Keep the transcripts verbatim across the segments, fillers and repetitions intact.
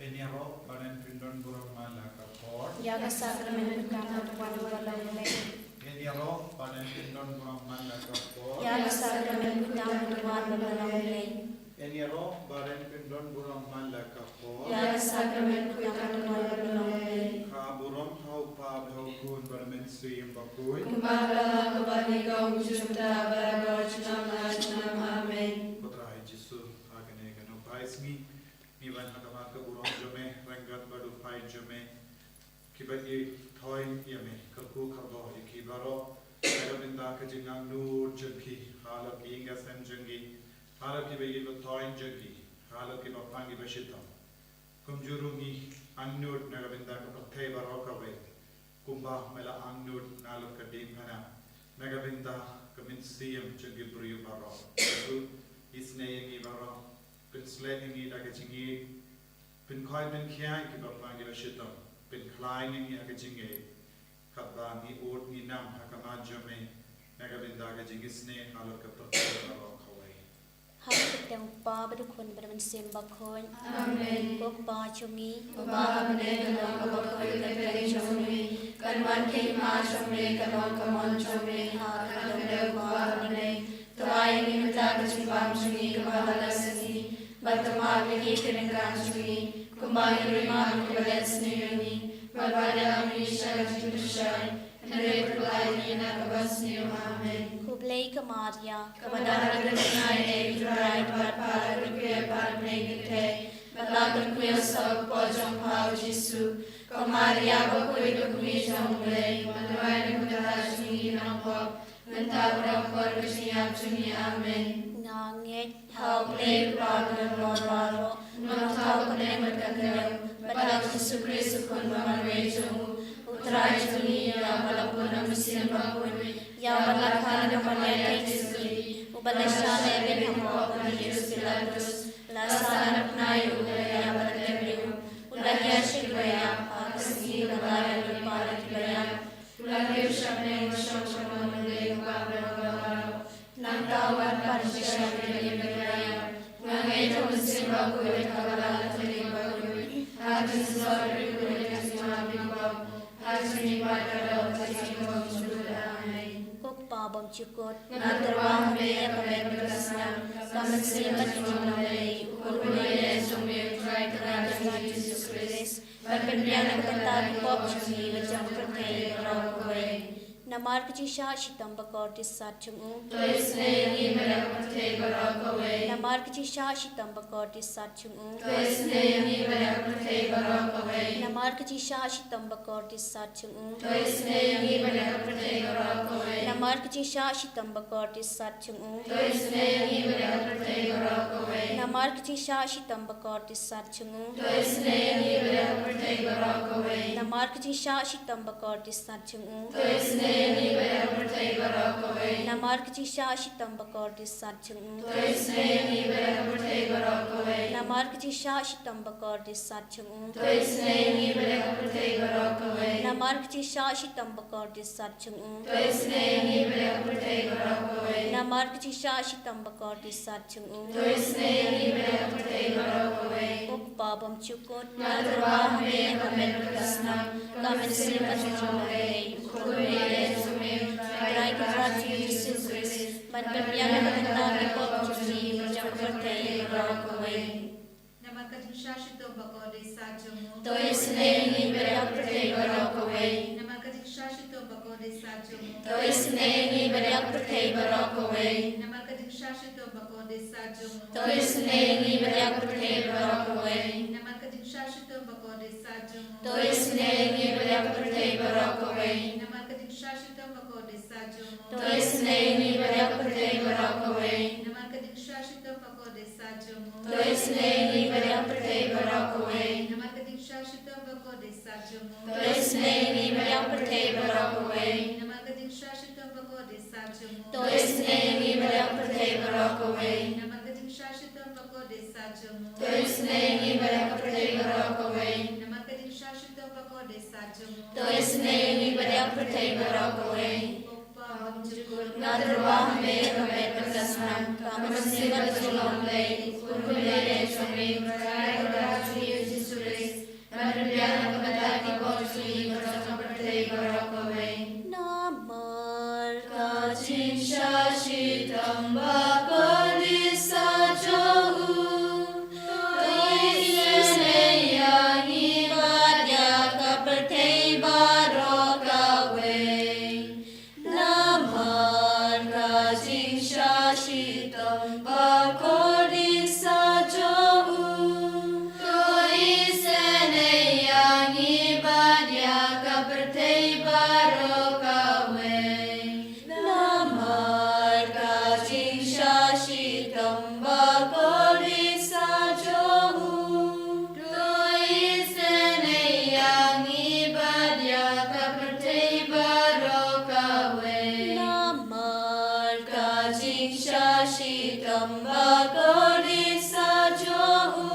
Ngin ïaroh ban pyndon burom man la ka por. Ïa ka sakramen baptisma u wan u ba long lei. Ngin ïaroh ban pyndon burom man la ka por. Ïa ka sakramen baptisma u wan u ba long lei. Ngin ïaroh ban pyndon burom man la ka por. Ïa ka sakramen baptisma u wan u ba long lei. Ka burom ha u Kpa bad ha u Khun bad ha u Mynsiem Bakhuid. Kumba la ka ba ni ka u jumta ba la ka jnam la jnam. Amen. Ko Trai Jisu, ha kane ka nongpyni sngi ngi wan ha ka mar ka burom jong me, ryngkat bad u paid jong me, kiba ïeit ïa me, kyrkhu kyrdoh ïa ki baroh na ka bynta ka jingangnud jong ki halor ki ïing ki sem jong ki, halor kiba ïeit jong ki, halor kiba pang kiba shitom. Kumjuh ruh ngi angnud na ka bynta ka pyrthei baroh kawei, kumba me la angnud nalor ka diengphna na ka bynta ka mynsiem jong ki briew baroh. Jisu, isynei ïa ngi baroh, pynshlur ïa ngi da ka jingïeit, pynkhoi pynkhiah ïa kiba pang kiba shitom, pynkhlaiñ ïa ngi ha ka jingïeit, katba ngi ud ngi nam ha khmat jong me na ka bynta ka jingisynei halor ka pyrthei baroh kawei. Ha ka kyrteng u Kpa bad u Khun bad u Mynsiem Bakhuid. Amen. Ko Kpa jong ngi uba ha bneng, ka long ka bakhuid ka kyrteng jong me, kan wan ka hima jong me, kan long ka mon jong me ha ka kyrteng u Kpa ha bneng. To ai ïa ngi mynta ka jingbam jong ngi kaba ha la ka sngi, bad to map ïa ngi ki ryngkat jong ngi kumba ngi ruh ngi map ïa kiba leh sniew ïa ngi, bad wat ïalam ïa ngi sha ka jingpynshoi, hynrei pynlait ïa ngi na kaba sniew. Amen. Khublei ko Maria, kaba don ka jingïeit, U Trai u don bad pha, la kyrkhu ïa pha ha bneng ki kynthei, bad la kyrkhu ïa u saw kpoh jong pha u Jisu. Ko Maria bakhuid, ka kmie jong U Blei, ma duwai na ka bynta jong ngi ki nongpop, mynta bad ha ka por ka jingïap jong ngi. Amen. Nga ngeit ha U Blei U Kpa Bakhuid baroh, U Nongthaw ka bneng bad ka hynñiew, bad ha U Jisu Khrist U Khun ba marwei jong U, U Trai jong ngi, ïa uba la bun ha U Mynsiem Bakhuid, ïa uba la kha na ka Maria Theisotti, uba la shah lehbeiñ ha pop ha Pontius Pilatus, la sah na pnai U, la ïap bad la tep ïa U, U la hiar sha kiba ïap, ha ka sngi kaba lai U la leit lypa na kiba ïap, U la kiew sha bneng, U la shong sha kmon U Blei U Kpa baroh baroh. Nangta U wan ban pynshai ïa kiba ïap. Nga ngeit ha U Mynsiem Bakhuid, ha ka Balang Katholik bakhuid, ha ka jingsuk bakhuid, ha ka jingmap jingpop, ha ka jingim baroh, ha ka jingim bymjukut. Amen. Ko Kpa bymjukut, nga tyrwa ha me ïa ka met bad ka snam, ka mynsiem bad ka jinglong lei, u khun u ïeit jong me U Trai Kynrad jong ngi U Jisu Khrist, ban pynbiang na ka bynta ki pop jong ngi bad jong ka pyrthei baroh kawei. Namar ka jingshah shitom bakordit sat jong U, to isynei ïa ngi bad ïa ka pyrthei baroh kawei. Namar ka jingshah shitom bakordit sat jong U, to isynei ïa ngi bad ïa ka pyrthei baroh kawei. Namar ka jingshah shitom bakordit sat jong U, to isynei ïa ngi bad ïa ka pyrthei baroh kawei. Namar ka jingshah shitom bakordit sat jong U, to isynei ïa ngi bad ïa ka pyrthei baroh kawei. Namar ka jingshah shitom bakordit sat jong U, to isynei ïa ngi bad ïa ka pyrthei baroh kawei. Namar ka jingshah shitom bakordit sat jong U, to isynei ïa ngi bad ïa ka pyrthei baroh kawei. Namar ka jingshah shitom bakordit sat jong U, to isynei ïa ngi bad ïa ka pyrthei baroh kawei. Namar ka jingshah shitom bakordit sat jong U, to isynei ïa ngi bad ïa ka pyrthei baroh kawei. Namar ka jingshah shitom bakordit sat jong U, to isynei ïa ngi bad ïa ka pyrthei baroh kawei. Namar ka jingshah shitom bakordit sat jong U, to isynei ïa ngi bad ïa ka pyrthei baroh kawei. Ko Kpa bymjukut, nga tyrwa ha me ïa ka met bad ka snam, ka mynsiem bad ka jinglong lei, u khun u ïeit jong me U Trai Kynrad jong ngi U Jisu Khrist, ban pynbiang na ka bynta ki pop jong ngi bad jong ka pyrthei baroh kawei. Namar ka jingshah shitom bakordit sat jong U, to isynei ïa ngi bad ïa ka pyrthei baroh kawei. Namar ka jingshah shitom bakordit sat jong U, to isynei ïa ngi bad ïa ka pyrthei baroh kawei. Namar ka jingshah shitom bakordit sat jong U, to isynei ïa ngi bad ïa ka pyrthei baroh kawei. Namar ka jingshah shitom bakordit sat jong U, to isynei ïa ngi bad ïa ka pyrthei baroh kawei. Namar ka jingshah shitom bakordit sat jong U, to isynei ïa ngi bad ïa ka pyrthei baroh kawei. Namar ka jingshah shitom bakordit sat jong U, to isynei ïa ngi bad ïa ka pyrthei baroh kawei. Namar ka jingshah shitom bakordit sat jong U, to isynei ïa ngi bad ïa ka pyrthei baroh kawei. Namar ka jingshah shitom bakordit sat jong U, to isynei ïa ngi bad ïa ka pyrthei baroh kawei. Namar ka jingshah shitom bakordit sat jong U, to isynei ïa ngi bad ïa ka pyrthei baroh kawei. Namar ka jingshah shitom bakordit sat jong U, to isynei ïa ngi bad ïa ka pyrthei baroh kawei. Ko Kpa bymjukut, nga tyrwa ha me ïa ka met bad ka snam, ka mynsiem bad ka jinglong lei, u khun u ïeit jong me U Trai Kynrad jong ngi U Jisu Khrist, Jingshah shitom bakordit sa jong u. To isynei ïa ngi bad ïa ka pyrthei baroh kawei. Namar ka jingshah shitom bakordit sa jong u. To isynei ïa ngi bad ïa ka pyrthei baroh kawei. Namar ka jingshah shitom bakordit sa jong u. To isynei ïa ngi bad ïa ka pyrthei baroh kawei. Namar ka jingshah shitom bakordit sa jong u.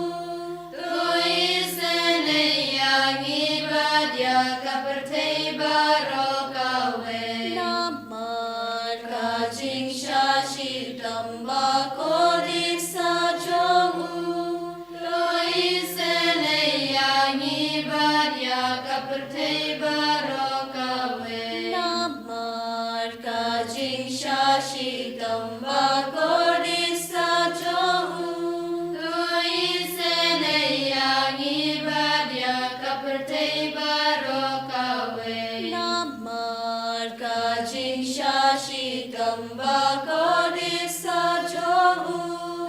To isynei ïa ngi bad ïa ka pyrthei baroh kawei. Namar ka jingshah shitom bakordit sa jong u. To isynei ïa ngi bad ïa ka pyrthei baroh kawei. Namar ka jingshah shitom bakordit sa jong u. To isynei ïa ngi bad ïa ka pyrthei baroh kawei. Namar ka jingshah shitom bakordit sa jong u.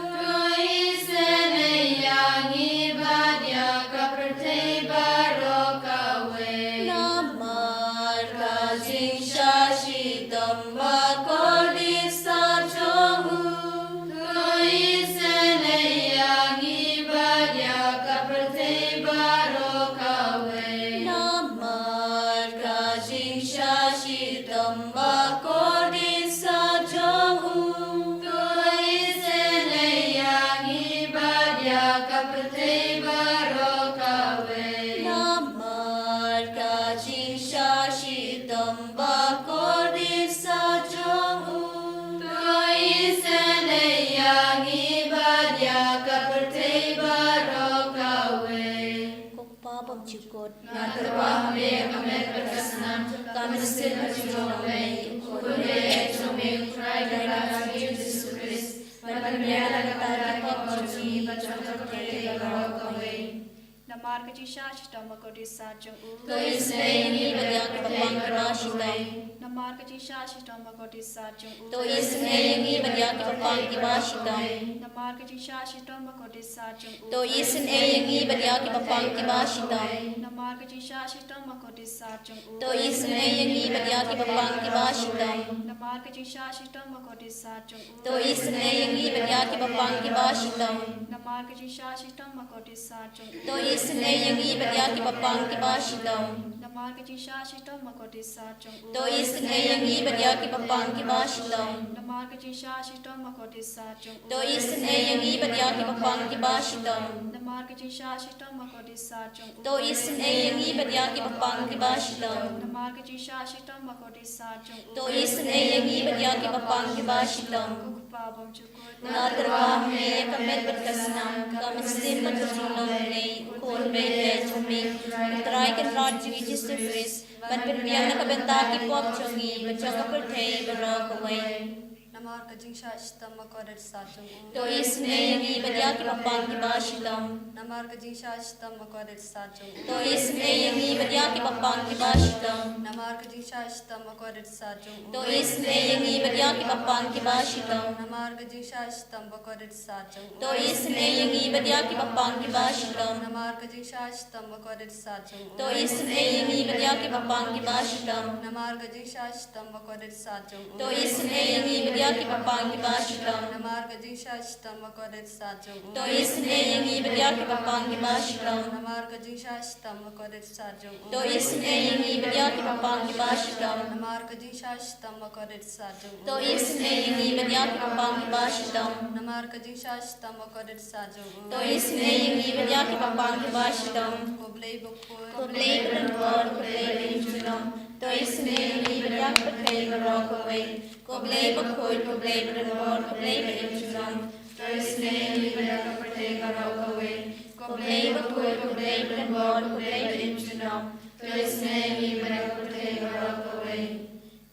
To isynei ïa ngi bad ïa ka pyrthei baroh kawei. Namar ka jingshah shitom bakordit sa jong u. To isynei ïa ngi bad ïa ka pyrthei baroh kawei. Namar ka jingshah shitom bakordit sa jong u. To isynei ïa ngi bad ïa ka pyrthei baroh kawei. Namar ka jingshah shitom bakordit sa jong u. To isynei ïa ngi bad ïa ka pyrthei baroh kawei. Ko Kpa bymjukut. Nga tyrwa ha me ka met bad ka snam, ka mynsiem ka jong me, u khun beiñ jong me, u Trai Kynrad jong ngi u Jisu Khrist, ban pynbiang ïa kata ka pop jong ngi bad jong ka pyrthei baroh kawei. Namar ka jingshah shitom bakordit sa jong u. To isynei ïa ngi bad ïa kiba pang kiba shitom. Namar ka jingshah shitom bakordit sa jong u. To isynei ïa ngi bad ïa kiba pang kiba shitom. Namar ka jingshah shitom bakordit sa jong u. To isynei ïa ngi bad ïa kiba pang kiba shitom. Namar ka jingshah shitom bakordit sa jong u. To isynei ïa ngi bad ïa kiba pang kiba shitom. Namar ka jingshah shitom bakordit sa jong u. To isynei ïa ngi bad ïa kiba pang kiba shitom. Namar ka jingshah shitom bakordit sa jong u. To isynei ïa ngi bad ïa kiba pang kiba shitom. Namar ka jingshah shitom bakordit sa jong u. To isynei ïa ngi bad ïa kiba pang kiba shitom. Namar ka jingshah shitom bakordit sa jong u. To isynei ïa ngi bad ïa kiba pang kiba shitom. Namar ka jingshah shitom bakordit sa jong u. To isynei ïa ngi bad ïa kiba pang kiba shitom. Namar ka jingshah shitom bakordit sa jong u. To isynei ïa ngi bad ïa kiba pang kiba shitom. Ko Kpa bymjukut. Nga tyrwa ha me ka met bad ka snam, ka mynsiem ka jong u Trai, u khun beiñ jong me, u Trai Kynrad jong ngi u Jisu Khrist, ban pynbiang na ka bynta ki pop jong ngi bad jong ka pyrthei baroh kawei. Namar ka jingshah shitom bakordit sa jong u. To isynei ïa ngi bad ïa kiba pang kiba shitom. Namar ka jingshah shitom bakordit sa jong u. To isynei ïa ngi bad ïa kiba pang kiba shitom. Namar ka jingshah shitom bakordit sa jong u. To isynei ïa ngi bad ïa kiba pang kiba shitom. Namar ka jingshah shitom bakordit sa jong u. To isynei ïa ngi bad ïa kiba pang kiba shitom. Namar ka jingshah shitom bakordit sa jong u. To isynei ïa ngi bad ïa kiba pang kiba shitom. Namar ka jingshah shitom bakordit sa jong u. To isynei ïa ngi bad ïa kiba pang kiba shitom. Namar ka jingshah shitom bakordit sa jong u. To isynei ïa ngi bad ïa kiba pang kiba shitom. Namar ka jingshah shitom bakordit sa jong u. To isynei ïa ngi bad ïa kiba pang kiba shitom. Namar ka jingshah shitom bakordit sa jong u. To isynei ïa ngi bad ïa kiba pang kiba shitom. Namar ka jingshah shitom bakordit sa jong u. To isynei ïa ngi bad ïa kiba pang kiba shitom. Ko Blei bakhuid. Ko Blei badonbor, ko Blei baimjunom. To isynei ïa ngi bad ïa ka pyrthei baroh kawei. Ko Blei bakhuid, ko Blei badonbor, ko Blei baimjunom. To isynei ïa ngi bad ïa ka pyrthei baroh kawei. Ko Blei bakhuid, ko Blei badonbor, ko Blei baimjunom. To isynei ïa ngi bad ïa ka pyrthei baroh kawei.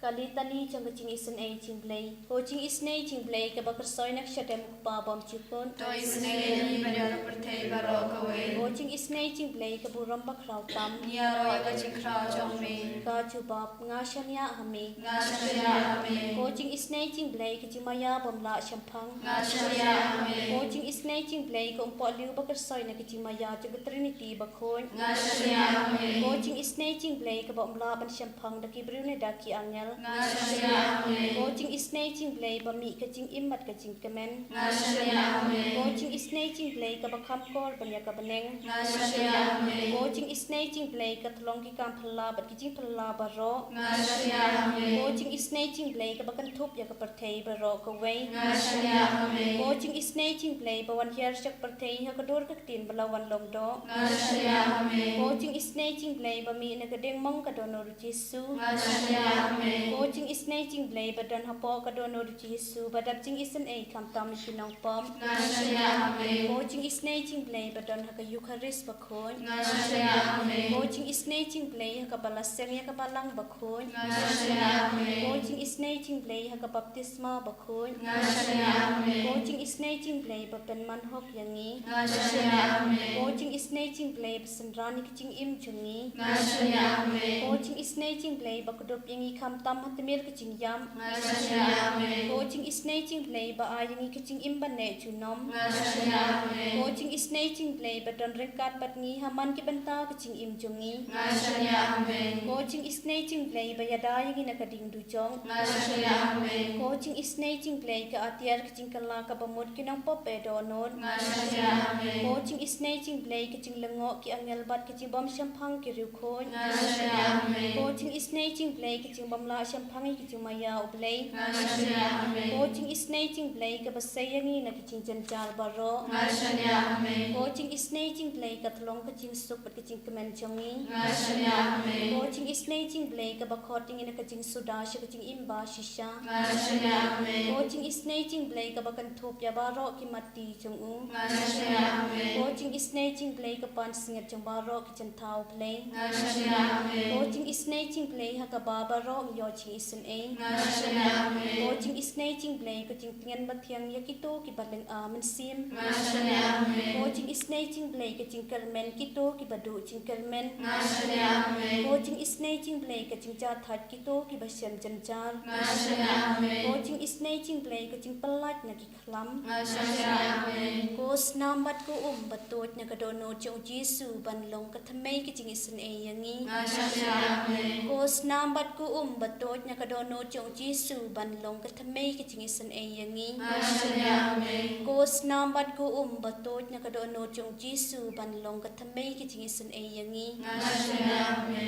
Ka Litani jong ka Jingisynei Jingblei. Ko Jingisynei Jingblei kaba kyrsoi na ka shadem u Kpa bymjukut. To isynei ïa ngi bad ïa ka pyrthei baroh kawei. Ko Jingisynei Jingblei ka burom bakhraw tam. Ïaroh ïa ka jingkhraw jong me. Ka jubab: Nga shaniah ha me. Nga shaniah ha me. Ko Jingisynei Jingblei ka jingmaïa bym lah shemphang. Nga shaniah ha me. Ko Jingisynei Jingblei ka umpohliew ba kyrsoi na ka jingmaïa jong ka Trinity Bakhuid. Nga shaniah ha me. Ko Jingisynei Jingblei kaba ym lah ban shemphang da ki briew ne da ki angel. Nga shaniah ha me. Ko Jingisynei Jingblei ba mih ka jingim bad ka jingkmen. Nga shaniah ha me. Ko Jingisynei Jingblei kaba kham kor ban ïa ka bneng. Nga shaniah ha me. Ko Jingisynei Jingblei ka tlong ki kam phylla bad ki jingphylla baroh. Nga shaniah ha me. Ko Jingisynei Jingblei kaba kynthup ïa ka pyrthei baroh kawei. Nga shaniah ha me. Ko Jingisynei Jingblei ba wan hiar sha ka pyrthei ha ka dur ka ktien ba la wan long doh. Nga shaniah ha me. Ko Jingisynei Jingblei ba mih na ka diengmong ka dohnud u Jisu. Nga shaniah ha me. Ko Jingisynei Jingblei ba don hapoh ka dohnud u Jisu ba dap jingisynei khamtam ïa ki nongpop. Nga shaniah ha me. Ko Jingisynei Jingblei ba don ha ka Eukharist Bakhuid. Nga shaniah ha me. Ko Jingisynei Jingblei ha kaba la seng ïa ka Balang Bakhuid. Nga shaniah ha me. Ko Jingisynei Jingblei ha ka baptisma bakhuid. Nga shaniah ha me. Ko Jingisynei Jingblei ba pynman hok ïa ngi. Nga shaniah ha me. Ko Jingisynei Jingblei ba synran ïa ka jingim jong ngi. Nga shaniah ha me. Ko Jingisynei Jingblei ba kdup ïa ngi khamtam ha tmier ka jingïap. Nga shaniah ha me. Ko Jingisynei Jingblei ba ai ïa ngi ka jingim ban neh junom. Nga shaniah ha me. Ko Jingisynei Jingblei ba don ryngkat bad ngi ha man ki bynta ka jingim jong ngi. Nga shaniah ha me. Ko Jingisynei Jingblei ba ïada ïa ngi na ka ding dujok. Nga shaniah ha me. Ko Jingisynei Jingblei ka atiar ka jingkylla kaba mut ki nongpop ba dohnud. Nga shaniah ha me. Ko Jingisynei Jingblei ka jinglyngngoh ki angel bad ka jingbym shemphang ki riewkhuid. Nga shaniah ha me. Ko Jingisynei Jingblei ka jingbym lah shemphang ïa ka jingmaïa U Blei. Nga shaniah ha me. Ko Jingisynei Jingblei kaba sei ïa ngi na ki jingjynjar baroh. Nga shaniah ha me. Ko Jingisynei Jingblei ka tlong ka jingsuk bad ka jingkmen jong ngi. Nga shaniah ha me. Ko Jingisynei Jingblei kaba khot ïa ngi na ka jingsuda sha ka jingim ba shisha. Nga shaniah ha me. Ko Jingisynei Jingblei kaba kynthup ïa baroh ki matti jong u. Nga shaniah ha me. Ko Jingisynei Jingblei ka pansngiat jong baroh ki jynthaw Blei. Nga shaniah ha me. Ko Jingisynei Jingblei ha kaba baroh ngi ïoh jingisynei. Nga shaniah ha me. Ko Jingisynei Jingblei ka jingtngen bathiang ïa kito kiba lynga mynsiem. Nga shaniah ha me. Ko Jingisynei Jingblei ka jingkyrmen kito kiba duh jingkyrmen. Nga shaniah ha me. Ko Jingisynei Jingblei ka jingjahthait kito kiba shem jynjar. Nga shaniah ha me. Ko Jingisynei Jingblei ka jingpyllait na ki khlam. Nga shaniah ha me. Ko snam bad ko um ba tuid na ka dohnud jong u Jisu ban long ka thymmei ka jingisynei ïa ngi. Nga shaniah ha me. Ko snam bad ko um ba tuid na ka dohnud jong u Jisu ban long ka thymmei ka jingisynei ïa ngi. Nga shaniah ha me. Ko snam bad ko um ba tuid na ka dohnud jong u Jisu ban long ka thymmei ka jingisynei ïa ngi. Nga shaniah ha me.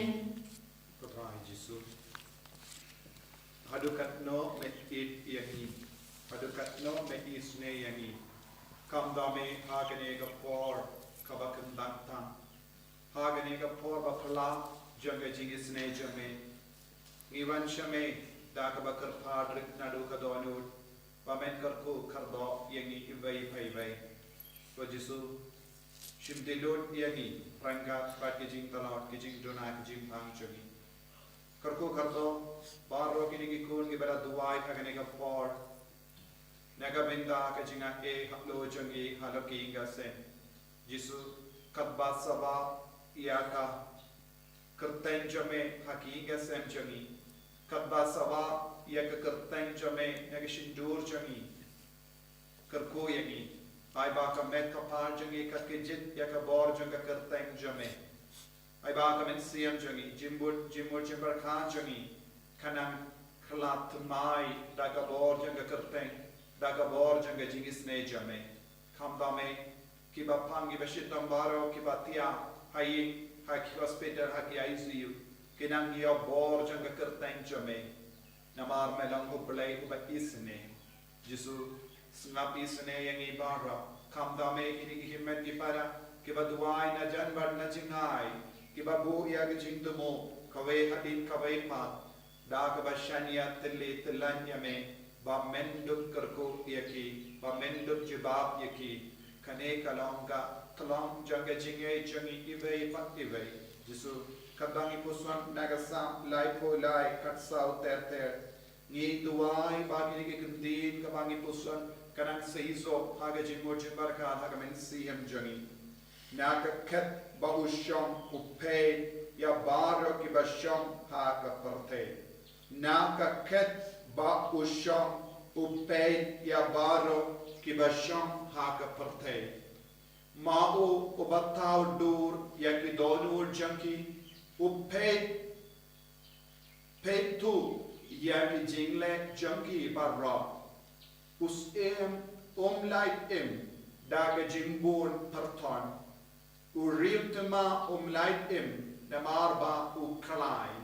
Ko Trai Jisu, haduh katno me ïeit ïa ngi, haduh katno me isynei ïa ngi. Khamtam me ha kane ka por kaba kyndan tam, ha kane ka por ba phylla jong ka jingisynei jong me. Ngi wan sha me da kaba kyrpad rit naduh ka dohnud, ba men kyrkhu kyrdoh ïa ngi iwei pa iwei. Ko Jisu, shim lut ïa ngi ryngkat bad ki jingtlot, ki jingduna, ki jingpang jong ngi. Kyrkhu kyrdoh baroh kine ki khun kiba la duwai ha kane ka por na ka bynta ka jingaiei halor jong ngi halor ka ïing ka sem. Jisu, katba sawa ïa ka kyrteng jong me ha ka ïing ka sem jong ngi, katba sawa ïa ka kyrteng jong me na ka shyntur jong ngi. Kyrkhu ïa ngi, ai ba ka met ka phad jong ngi kat ka jit ïa ka bor jong ka kyrteng jong me. Ai ba ka mynsiem jong ngi, jingmut, jingmut jingpyrkhat jong ngi, kan nang khlad thymmai da ka bor jong ka kyrteng, da ka bor jong ka jingisynei jong me. Khamtam me, kiba pang, kiba shitom baroh, kiba thiah ha ïing, ha ki hospital, ha ki I C U, kin nang ïoh bor jong ka kyrteng jong me. Namar me long U Blei uba isynei. Jisu, sngap isynei ïa ngi baroh. Khamtam me kine ki hynmen ki para kiba duwai na jan bad na jngai, kiba buh ïa ka jingthmu kawei hadien kawei pat, da kaba shaniah tylli tyllan ïa me, ba men dup kyrkhu ïa ki, ba men dup jubab ïa ki. Kane ka long ka tlong jong ka jingïeit jong ngi iwei pa iwei. Jisu, Katba ngi puson na ka Salm laiphew lai, khatsaw ter ter, ngi duwai ba kine ki kyntien kaba ngi puson kan nang seisoh ha ka jingmut jingpyrkhat ha ka mynsiem jong ngi. Na ka khet ba u shong u peit ïa baroh kiba shong ha ka pyrthei. Na ka khet ba u shong u peit ïa baroh kiba shong ha ka pyrthei. Ma u uba thaw dur ïa ki dohnud jong ki, u peit, peit thuh ïa ki jingleh jong ki baroh. U syiem um lait im da ka jingbun pyrthon. U riewthymmai um lait im namar ba u khlaiñ.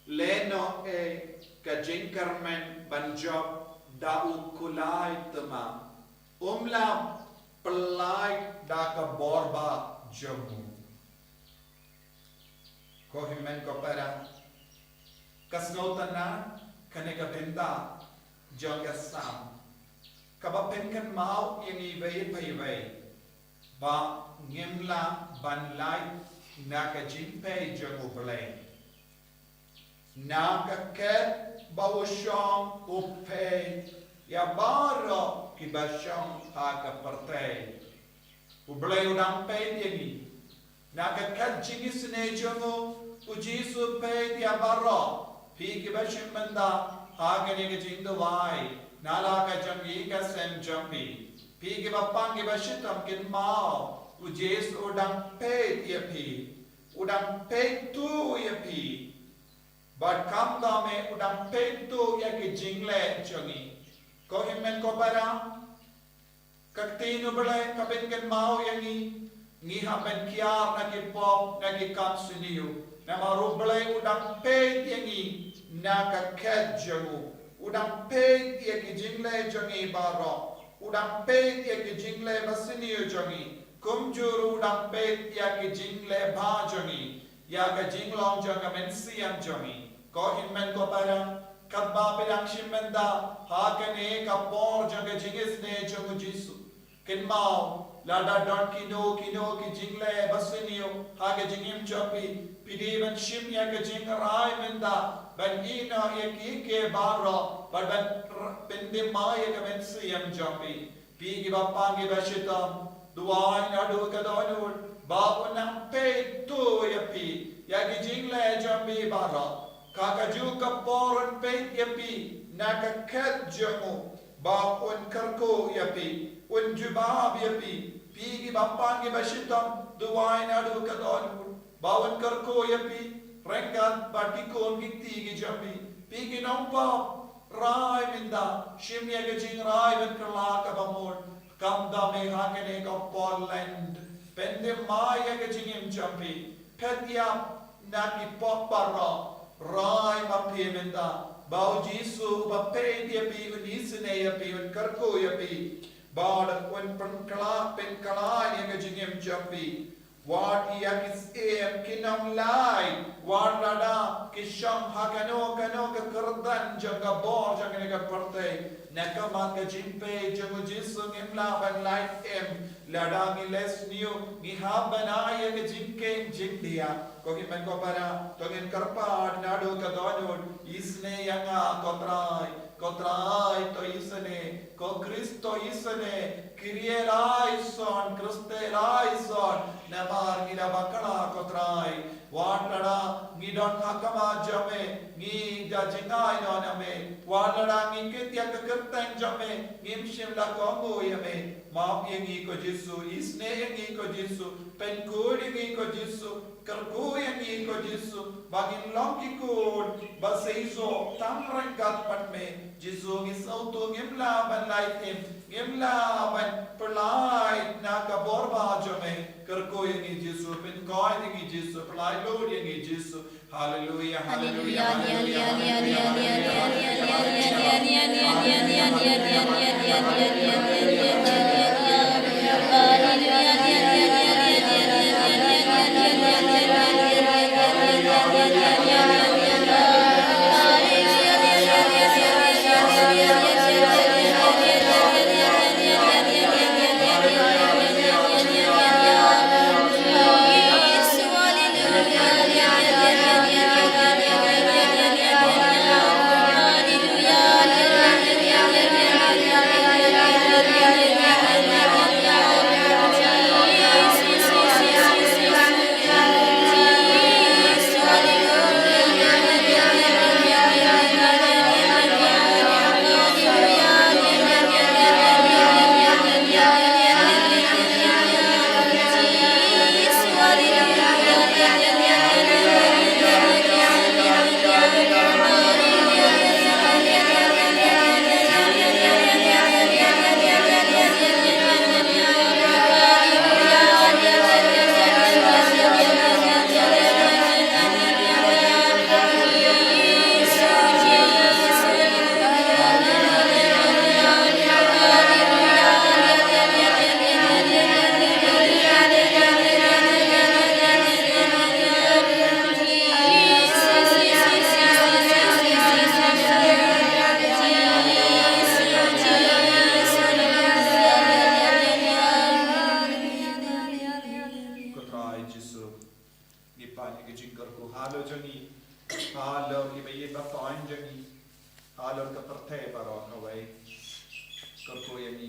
Lehnoh ei ka jingkyrmen ban jop da u kulai thymmai. Um lah pyllait da ka bor ba jong u. Ko hynmen ko para, ka sngewtynnad kane ka bynta jong ka Salm kaba pynkynmaw ïa ngi iwei pa iwei ba ngim lah ban lait na ka jingpeit jong U Blei. Na ka khet ba u shong u peit ïa baroh kiba shong ha ka pyrthei. U Blei u dang peit ïa ngi. Na ka khet jingisynei jong u, U Jisu u peit ïa baroh. Phi kiba shim bynta ha kane ka jingduwai na la ka jong ngi ka sem jong phi. Phi kiba pang kiba shitom kynmaw, U Jisu u dang peit ïa phi. U dang peit thuh ïa phi. Bad khamtam eh u dang peit thuh ïa ki jingleh jong ngi. Ko hynmen ko para, ka ktien U Blei ka pynkynmaw ïa ngi, ngi hap ban kiar na ki pop, na ki kam sniew. Namar U Blei u dang peit ïa ngi na ka khet jong u. U dang peit ïa ki jingleh jong ngi baroh. U dang peit ïa ki jingleh ba sniew jong ngi. Kumjuh ruh u dang peit ïa ki jingleh bha jong ngi, ïa ka jinglong jong ka mynsiem jong ngi. Ko hynmen ko para, katba phi dang shim bynta ha kane ka por jong ka jingisynei jong U Jisu, kynmaw, lada don kino kino ki jingleh ba sniew ha ka jingim jong phi, phi dei ban shim ïa ka jingrai mynta ban ïehnoh ïa ki, ki baroh, bad ban r-, pynthymmai ïa ka mynsiem jong phi. Phi kiba pang kiba shitom, duwai naduh ka dohnud ba un nang peit thuh ïa phi, ïa ki jingleh jong phi baroh. Ka kajuh ka por un peit ïa phi na ka khet jong u, ba un kyrkhu ïa phi, un jubab ïa phi. Phi kiba pang kiba shitom, duwai naduh ka dohnud ba un kyrkhu ïa phi ryngkat bad ki khun ki kti ki jong phi. Phi ki nongpop, rai mynta, shim ïa ka jingrai ban kylla kaba mut. Khamtam eh ha kane ka por Lent, pynthymmai ïa ka jingim jong phi. Phet ïap na ki pop baroh, rai ma phi mynta ba U Jisu uba peit ïa phi un isynei ïa phi, un kyrkhu ïa phi, bad un pynkylla, pynkylla ïa ka jingim jong phi. Wat ïa ki syiem kin ym lait, wat lada ki shong ha kano kano ka kyrdan jong ka bor jong kane ka pyrthei. Na ka mat ka jingpeit jong U Jisu ngim lah ban lait im. Lada ngi leh sniew, ngi hap ban ai ïa ka jingkheiñ jingdiah. Ko hynmen ko para, to ngin kyrpad naduh ka dohnud, isynei ïa nga ko Trai. Ko Trai to isynei, ko Khrist to isynei, Kyrie eleison, Christe eleison, namar ngi da bakla ko Trai. Wat lada ngi don ha khmat jong me, ngi da jngai noh na me. Wat lada ngi kit ïa ka kyrteng jong me, ngim shym la kohnguh ïa me. Map ïa ngi ko Jisu, isynei ïa ngi ko Jisu, pynkhuid ïa ngi ko Jisu. Kyrkhu ïa ngi ko Jisu, ba ngin long ki khun ba seisoh tang ryngkat bad me. Jisu ngi sngewthuh ngim lah ban lait im, ngim lah ban pyllait na ka bor ba jong me. Kyrkhu ïa ngi Jisu, pynkhuid ïa ngi Jisu, pyllait lut ïa ngi Jisu. Haleluia, haleluia, haleluia, haleluia.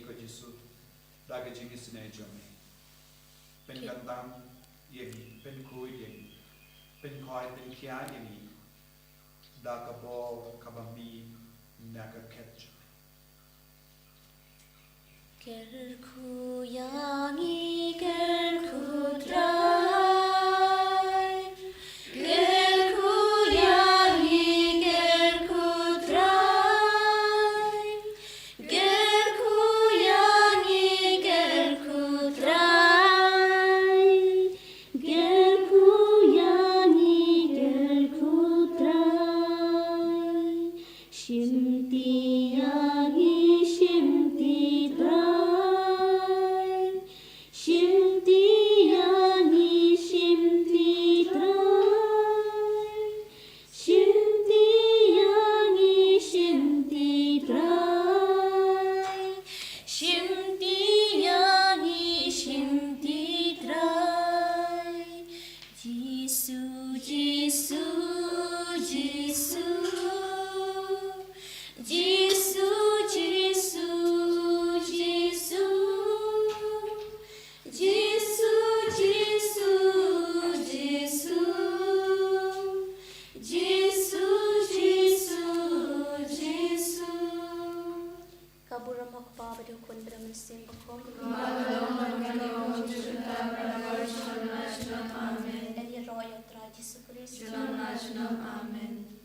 Ko Jisu, da ka jingisynei jong me, pynkyntang ïa ngi, pynkhuid ïa ngi, pynkhoi pynkhiah ïa ngi da ka bor kaba mih na ka khet jong me. Kyrkhu ïa ngi, kyrkhu Trai. Kyrkhu ïa ngi, kyrkhu Trai. Kyrkhu ïa ngi, kyrkhu Trai. Kyrkhu ïa ngi, kyrkhu Trai. Shimti ïa ngi, shimti Trai. Shimti ïa ngi, shimti Trai. Shimti ïa ngi, shimti Trai. Shimti ïa ngi, shimti Trai. Jisu, Jisu, Jisu. Jisu, Jisu, Jisu. Jisu, Jisu, Jisu. Jisu, Jisu, Jisu. Ka burom ha u Kpa bad ha u Khun bad ha u Mynsiem Bakhuid. Amen. Ïaroh ïa u Trai Jisu Khrist. Amen.